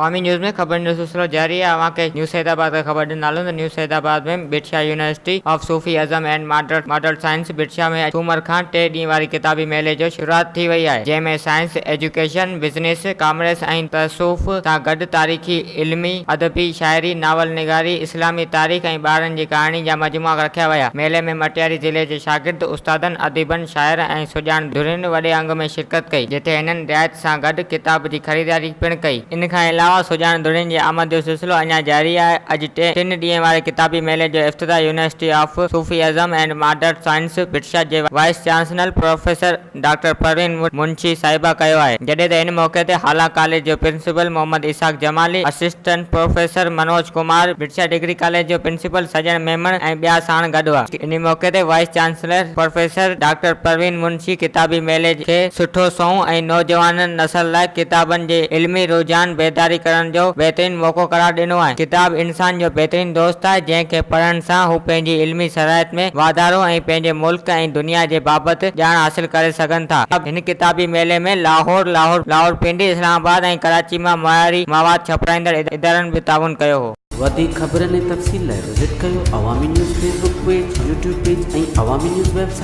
عوامي news ۾ خبرن جو سلسلو جاري آهي اوهان کي نيو سيد آباد کان خبر ڏيندا هلون ته New Saeedabad ۾ Bhit Shah university of Sufism and modern science Bhit Shah ۾ سومر کان ٽي ڏينهن واري ڪتابي ميلي جو شروعات ٿي وئي آهي جنهن ۾ سائنس، ايجوڪيشن، بزنس، ڪامرس ۽ تصوف سان گڏ تاريخي، علمي، ادبي، شاعري، ناول نگاري، اسلامي تاريخ ۽ ٻارن جي ڪهاڻي جا مجموعا رکيا ويا. ميلي ۾ مٽياري ضلعي جي شاگرد، استادن، اديبن، شاعرن ۽ سڄاڻ ڌرين وڏي انگ ۾ شرڪت ڪئي، جتي هنن رعايت سان گڏ ڪتاب جي خريداري پڻ ڪئي. ان کان علاوه سڄاڻ ڌرين جي آمد جو سلسلو اڃا جاري آهي. اڄ ٽن ڏينهن واري ڪتابي ميلي جو افتتاح university of Sufism and modern science Bhit Shah جي vice chancellor professor doctor Parveen Munshi صاحبه ڪيو آهي، جڏهن ته ان موقعي تي هالا ڪاليج جو principal Muhammad Ishaq Jamali, assistant professor Manoj Kumar, Bhit Shah degree college جو پرنسپل سڄڻ ميمڻ ۽ ٻيا ساڻ گڏ هئا. ان موقعي تي vice chancellor professor doctor Parveen Munshi ڪتابي ميلي کي سٺو سنئون ۽ نوجوان نسل لاء ڪتابن جي علمي رجحان بيداري ڪرڻ جو بهترين موقعو قرار ڏنو آهي. ڪتاب انسان جو بهترين دوست آهي، جنهن کي پڙهڻ سان هو پنهنجي علمي صلاحيت ۾ واڌارو ۽ پنهنجي ملڪ ۽ دنيا جي بابت ڄاڻ حاصل ڪري سگهن ٿا. هن ڪتابي ميلي ۾ لاهور، لاهور، لاهورپنڊي، اسلام آباد ۽ ڪراچي مان معياري مواد ڇپرائيندڙ ادارن به تعاون ڪيو هو. وڌيڪ خبرن ۽ تفصيل لاء وزٽ ڪيو Awami news Facebook page, YouTube page ۽ Awami news website.